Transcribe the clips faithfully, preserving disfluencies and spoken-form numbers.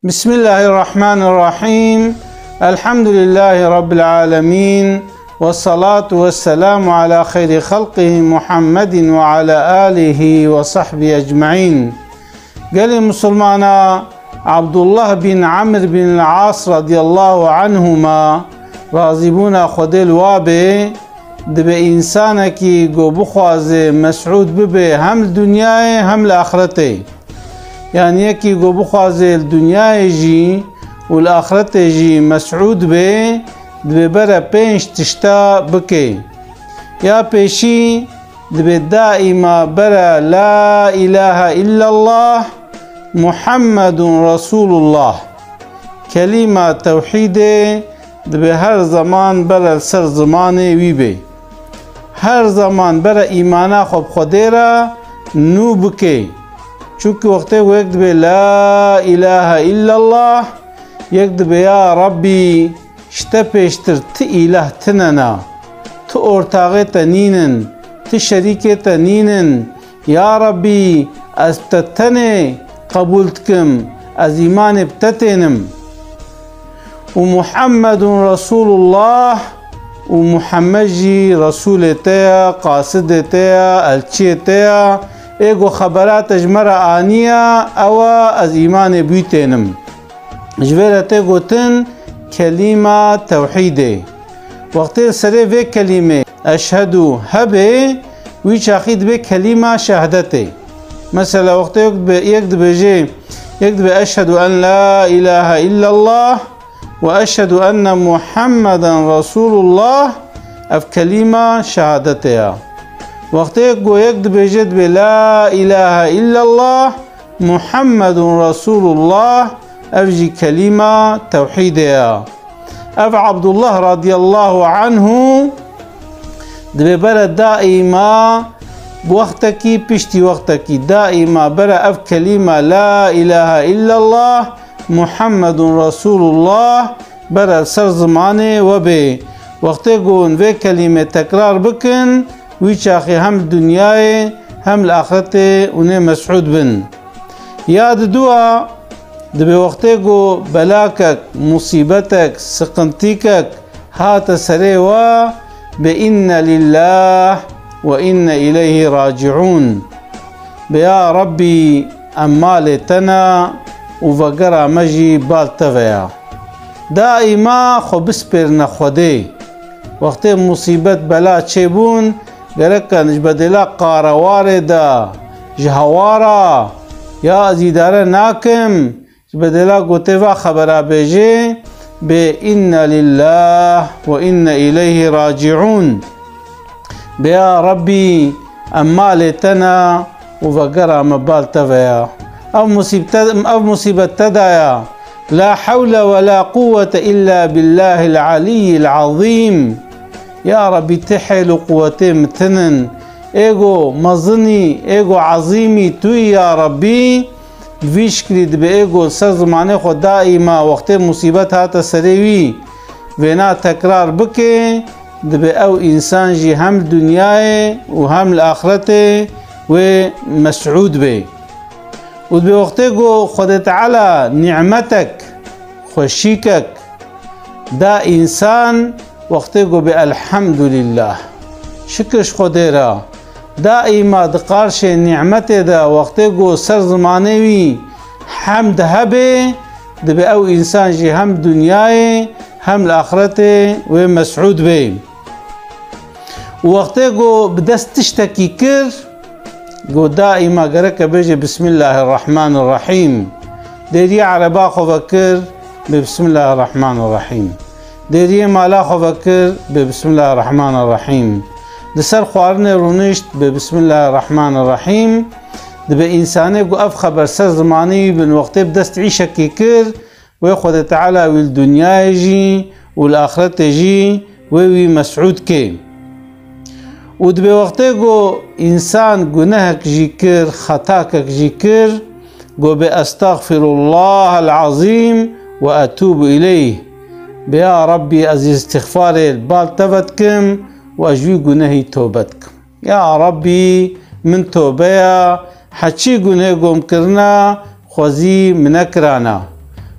بسم الله الرحمن الرحيم. الحمد لله رب العالمين. والصلاة والسلام على خير خلقه محمد وعلى آله وصحبه أجمعين. Gelê Musulmana, Abdullah bin Amr bin Al-As radiyallahu anhuma, razîbûna Xwedê li wa bê, dibe însanekî ku bixwaze mesûd bibe hem li dinyayê hem li axretê. Yanî yekî ku bixwaze li dinyayê jî û li axretê jî mesûd bê, dibe bere pênc tişta bike. Ya pêşî, dibe daîma bere La ilahe illallah Muhammedun Resulullah. Kelîma tewhîdê dibe her zeman bere li ser zimanê wî bê. Her zeman bere îmana xwe bi Xwedê re nû bike. Çunke wextê ku yek dibe La ilahe illallah, yek dibe ya Rabbî, ji te pêştir ti îlah tine ne, ti ortaxê te nînin, ti şerîkê te nînin. Ya Rabbî, ez te tenê qebûl dikim, ez îmanê bi te tênim. Û Muhammedun Resulullah, û Muhammed jî Resûlê te ye, qasidê te ye, elçiyê te ye, ê ku xebera te ji me re aniye, ew e ez îmanê bi wî tênim. Ji vê re tê gotin kelîma tewhîdê. Wextê li serê vê kelîmê eşhedû hebe, wî çaxî dibe kelîma şehadetê. Mesela wextê yek dibe, yek dibêje, yek dibe eşhedû en la ilahe illallah ve eşhedû enne Muhammeden Resulullah, ev kelîma şehadetê ya. Wextê yek go yek dibêje dibe la ilahe illallah Muhammedun Resulullah, ev jî kelîma tewhîdê ya. Ev Abdullah radiyallahu anhu dibe bere daîma wextekî piştî wextekî daîma bere ev kelîma la ilahe illallah Muhammedun Resulullah bere li ser zimanê we bê. Wextê ku hûn vê kelîmê tekrar bikin, wî çaxê hem li dinyayê hem li axretê hûn ê mesûd bin. Ya diduwa, dibe wextê ku belakek, musîbetek, siqintîkek hate serê we, be inne lillah ve inne ileyhî raciûn. Be ya Rabbî, em malê te ne û vegera me jî bal te ve ya. Daîma xwe bispêrine Xwedê. Wextê musîbet bela çêbûn, gerek e ji bedêla qarewarê de, ji hewara, ya ez îdare nakim, ji bedêla gotê va xebera bêjê, bê inna lillah ve inna ileyhî raciûn. Bê ya Rabbî, em malê te ne û vegera me bal te ve ya. Ev musîbte-, ev musîbet te da ya. La hewle ve la quwwete illa billahil aliyyil azîm. Ya Rabbî, ti hêl û quwetê min tinin. Êgo mezinî, êgo ezîmî tu yî ya Rabbî. Bi vî şiklî dibe êgo li ser zimanê xwe daîma wextê musîbet hate serê wî, vêna tekrar bike, dibe ew însan jî hem li dinyayê û hem li axretê wê mesûd bê. Û dibe wextê ku Xwedê Teala nîmetek, xweşîkek da însan, wextê ku bê elhamdulillah, şikir ji Xwedê re, daîma di qarşê nîmetê de, wextê ku ser zimanê wî hemd hebe, dibe ew însan jî hem dinyayê hem li axretê wê mesûd bê. Û wextê ku bi dest tiştekî kir, ku daîma gerek e bêje Bismillahirrahmanirrahîm. Dêriyê ereba xwe vekir, bê Bismillahirrahmanirrahîm. Dêriyê mala xwe vekir, bê Bismillahirrahmanirrahîm. Li ser xwarinê rûnişt, bê Bismillahirrahmanirrahîm. Dibe însanê ku ev xeber ser zimanê wî bin wextê bi dest îşekê kir, wê Xwedê Teala wî li dinyayê jî û li axretê jî wê wî mesûd kê. Û dibe wextê ku însan gunehek jî kir, xetakek jî kir, go bê estexfirullahel azîm ve etûbu ileyh. Bê ya Rabbî, ez îstixfarê li bal te ve dikim û ez ji wî gunehî tobe dikim. Ya Rabbî, min tobe ya, heçî gunehê gom kirina, xwezî min nekirana.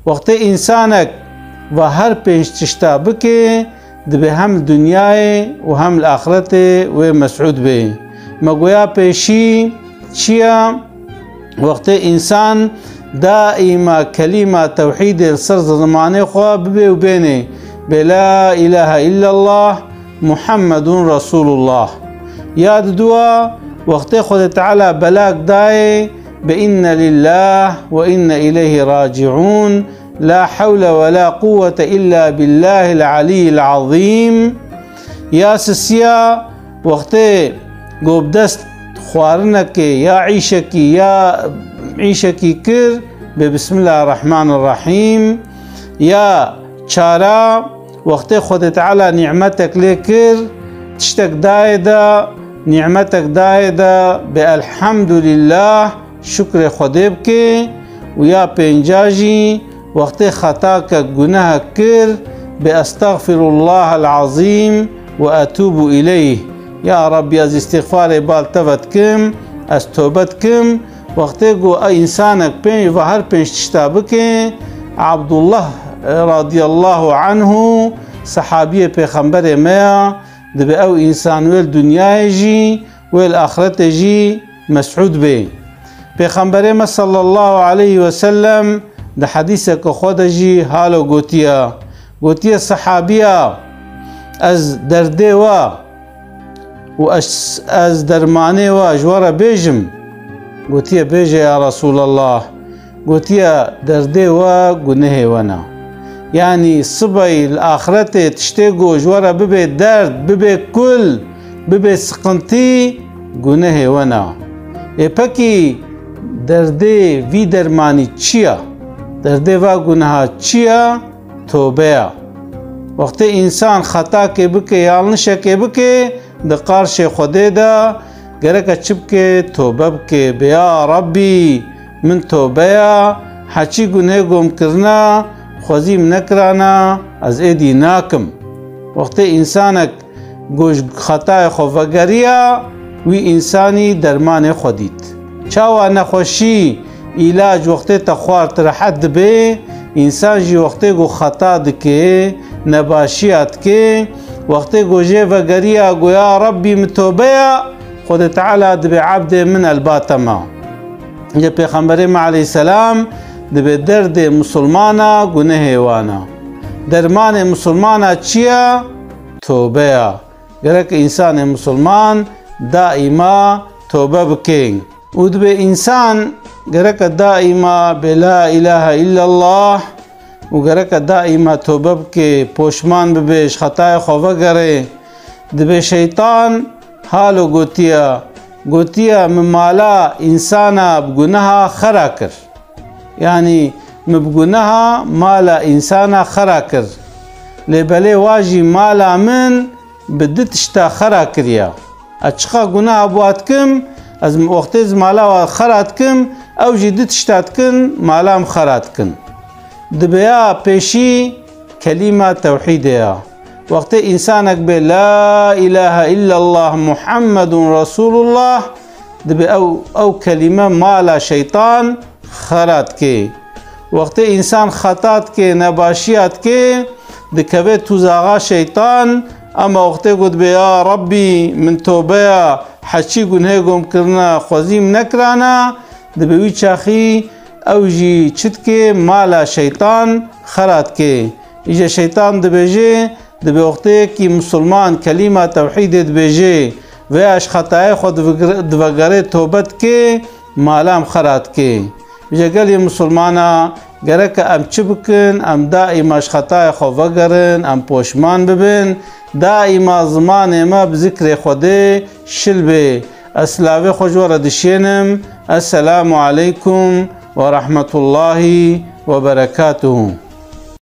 Wextê însanek va her pênc tişta bike, dibe hem li dinyayê û hem li axretê wê mesûd bê. Me goya pêşî çi ye? Wextê însan daîma kelîma tewhîdê li ser zimanê xwe bibe û bênê, bê la îlahe îllallah, Muhammedun Resulullah. Ya diduwa, wextê Xwedê Teala belag dayê, bi inne lillah ve inne ileyhi raciun, la hewle ve la quwwete illa billahil aliyyil azîm. Ya sisiya, wextê go bi dest xwarinekê ya îşekî ya îşekî kir, bê Bismillahirrahmanirrahîm. Ya çara, wextê Xwedê Teala nîmetek lê kir, tiştek dayê de, nîmetek dayê de, bê Elhamdulillah, şukrê Xwedê bike û ya pênca jî wextê xetakek, gunehek kir, bê Estexfirullahel azîm ve etûbu ileyh. Ya Rabbî, ez îstîxfarê bal te ve dikim, ez tobe dikim. Wextê ku ew însanek pê-, va her pênc tişta bike, Abdullah, e, radiyallahu anhu, sehabiyê Pêxemberê me ya, dibe ew însan wê li dinyayê jî, wê li axretê jî mesûd bê. Pêxemberê me sallallahu aleyhi ve sellem di hedîseke xwe de jî halo gotiye, gotiye sehabiya, ez derdê we û ez, ez dermanê we ji we re bêjim? Gotiye, bêje ya Resûlallah. Gotiye, derdê we gunehê we ne. Yanî sibey li axretê tiştê ku ji we re bibe derd, bibe kul, bibe siqintî, gunehê we ne. Ê pekî derdê vî dermanî çi ye? Derdê va guneha çi ye? Tobe ye. Wextê însan xetakê bike, yanlişekê bike, di qarşê Xwedê de gereke çi bike? Tobe bike. Bê ya Rabbî, min tobe ye, heçî gunhê gom kirine, xwezî min nekirane, ez êdî nakim. Wextê însanek ku ji xetayê xwe vegeriya, wî însanî dermanê xwe dît. Çawa nexweşî, îlac wextê te xwar tu rehet dibê, însan jî wextê ku xeta dike, nebaşiya dike, wextê ku jê vegeriya, ku ya Rabbî min tobe ye, Xwedê Teala dibê ebdê min elbate me. Lê Pêxemberê me aleyhisselam dibê derdê misilmana gunehê wan e. Dermanê misilmana çi ye? Tobe ye. Gerek însanê misilman daîma tobe bike. Û dibê însan gereke daîma bê la îlahe îllallah û gereke daîma tobe bike, poşman bibe, ji xetayê xwe vegere. Dibê şeytan halo gotiye, gotiye, min mala însana bi guneha xera kir. Yanî min bi guneha mala însana xera kir. Lê belê wa jî mala min bi du tişta xera kiriye. Ez çiqa guneha bi wa dikim, ez wextê ez mala wa xera dikim, ew jî du tişta dikin, mala min xera dikin. Dibe ya pêşî kelîma tewhîdê ya. Wextê însanek bê la îlahe îllallah Muhammedun Resûlullah, dibe ew, ew kelîme mala şeytan xera dike. Wextê însan xeta dike, nebaşiya dike, dikeve tuzaxa şeytan, ema wextê ku dibê ya Rabbî, min tobe ya, heçî gunhê gom kirine, xwezî min nekirane, dibe wî çaxî ew jî çi dike, mala şeytan xera dike. Îje şeytan dibêje, dibê wextê yekî misilman kelîma tewhîdê dibêje, veya ji xetayê xwe divigir-, divegerê tobe dike, mala min xera dike. Îje gelê misilmana gereke em çi bikin? Em daîma ji xetayê xwe vegerin, em poşman bibin, daîma zimanê me bi zikrê Xwedê şil bê. Ez silavê xwe ji we re dişênim. Esselamu aleykum ve rahmetullahi ve berekatuhu.